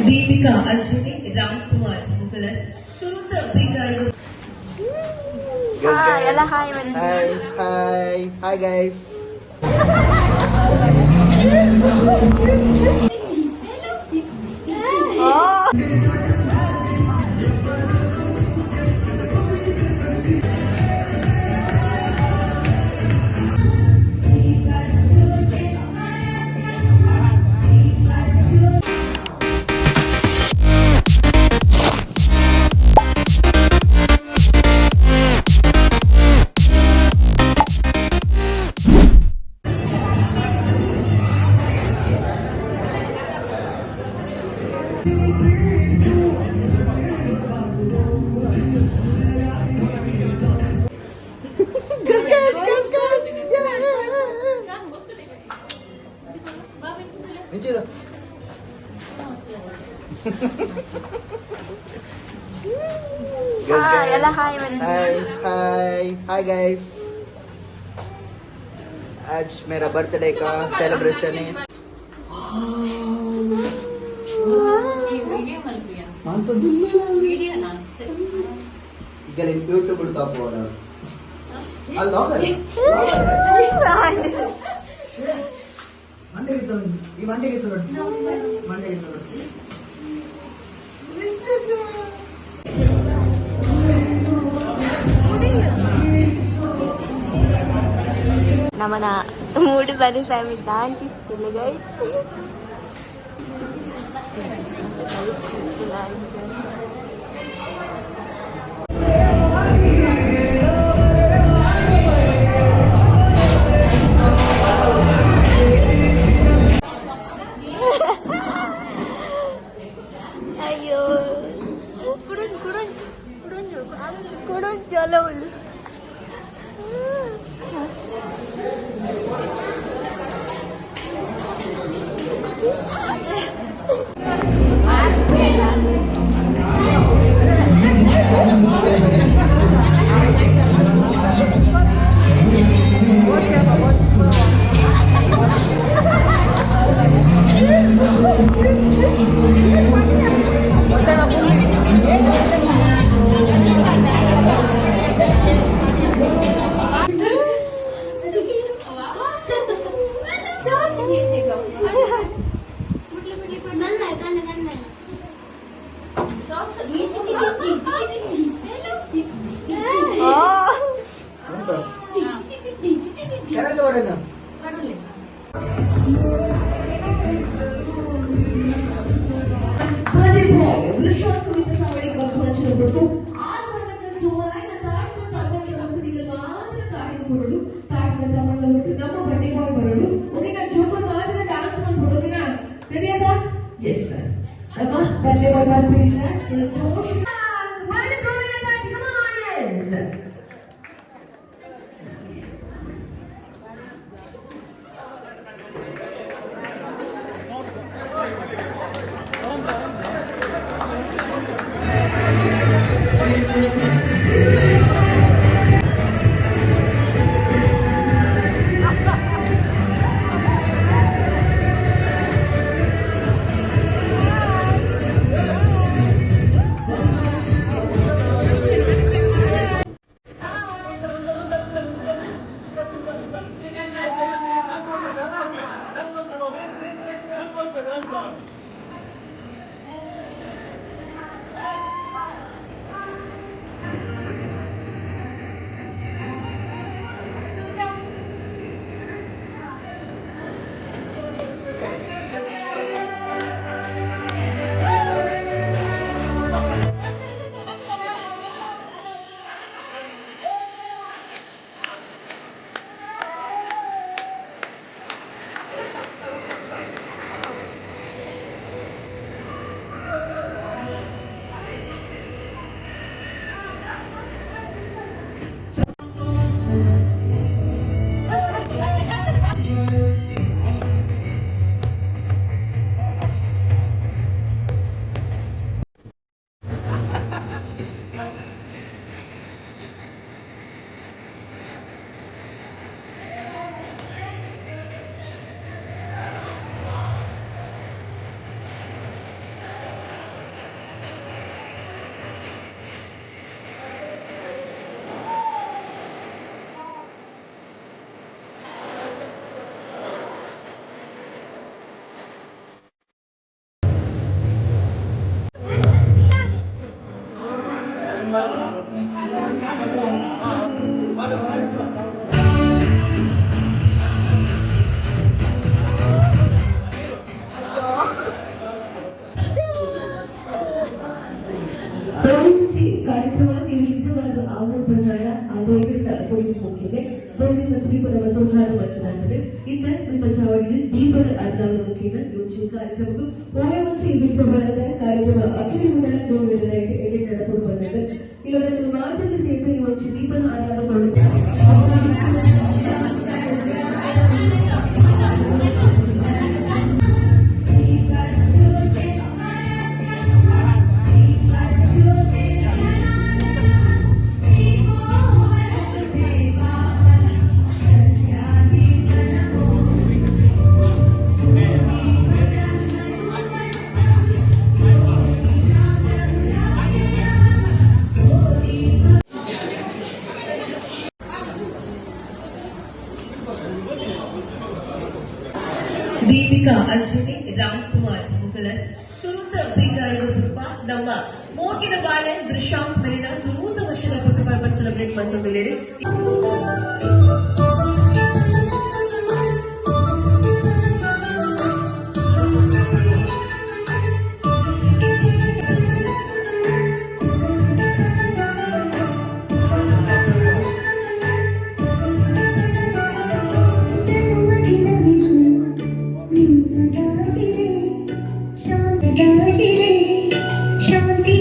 ದೀಪಿಕಾ ಅಂಚನೆ ರಾಮ್ ಕುಮಾರ್ ಮುಕಲಸ್ ಸುರುತ ಪಿಂಗಾರದ. Hi, ala, hi. Hi, hi, hi guys. Oh! Gas, gas, gas, gas. Yeah. ಇಂಚಿದ. Gas, Hi, guys. ala, hi. Hi, hi, hi guys. आज मेरा birthday का celebration है. YouTube ತಗೋಬೋದು ಅಲ್ಲಿ ಹೋಗಲ್ಲ. ಮಂಡೆಗೆ ತಂದು ಈ ಮಂಡೆಗೆ ನೋಡಿ, ಮಂಡೆಗೆ ನೋಡಿ. ನಮನ ಮೂಡು ಬನ್ನಿ ಫ್ಯಾಮಿಲಿ ದಾಂಟಿಸ್ತಿಲ್ಲ ಗೈಸ್. ಅಯ್ಯೋ, ಕುಡೊಂಜಿ ಕುಡೊಂಜಿ ಕುಡೊಂಜಿ ಕುಡೊಂಜಿ ಅಲ್ಲ ಉಳ್ಳು. ಎಂತ Kannada ಹೊಡೆನ. Birthday boy, Rishad Kavita ಬಂಧುಗಳು ಮಾತ್ರ ತಾಡಿನ ಕೊರಡು ತಾಡಿನ ತಮ್ಮಣ್ಣ ನಮ್ಮ ಬರ್ಡೇ ಬಾಯ್ ಬರೋಡು. ಓಕೆನಾ? ಜೋಕುಲ್ ಮಾತ್ರ ಡಾನ್ಸ್ ಮಾಡ್ಬಿಡು, ಓಕೆನಾ? ರೆಡಿ ಅದ? Yes sir. ನಮ್ಮ ಬರ್ಡೇ ಬಾಯ್ ಬರ್ಬಿಡಿಲ್ಲ ಜೋಶ್. Come on, yes. ಒಂಜಿ ಕಾರ್ಯಕ್ರಮ ನಿರ್ವಿಘ್ನವಾದ ಆವರಣ ಆರೋಗ್ಯದ ಸೋಲು ಮುಖ್ಯಗೆ ದೈನಂದಿನ ಸುದೀಪದ ಸೋಮವಾರ ಬರ್ತದಾಗಿದೆ. ಇತ್ತ ಚಾವಡಿ ದೀಪದ ಅರ್ಧಾವರ ಮುಖೇನ ಈ ಒಂಜಿ ಕಾರ್ಯಕ್ರಮಕ್ಕೆ ಓವೇ ಒಂಜಿ ವಿಘ್ನವಾದ ಕಾರ್ಯಕ್ರಮ ಅಖಿಲ ಎಡೆ ನಡಪಡು ಬಂದಿದೆ. ಇಲ್ಲದ ಮಾತ್ರ ಸೇರಿದ ಈ ಒಂಜಿ ದೀಪನ ಆರಾಧ. ದೀಪಿಕಾ ಅಶ್ವಿನಿ ರಾಮ್ ಕುಮಾರ್ ಮುಕಲಸ್ ಸುರೂತ ಪಿಂಗಾರದ ಪುಪ್ಪ ನಮ್ಮ ಮೋಕಿನ ಬಾಲೆ ದೃಶಾಂತ್ ಮರಿನ ಸುರೂತ ವರ್ಷದ ಪುಟ್ಟಪರ್ಬ ಸೆಲೆಬ್ರೇಟ್ ಮಾಡ್ಕೊಂಡಿದ್ದೀರಿ. ಜನ್ಮದಿನವಿದು ನಿನ್ನದಾಗಿದೆ, ಶಾಂತಿದಾಗಿದೆ, ಶಾಂತಿ.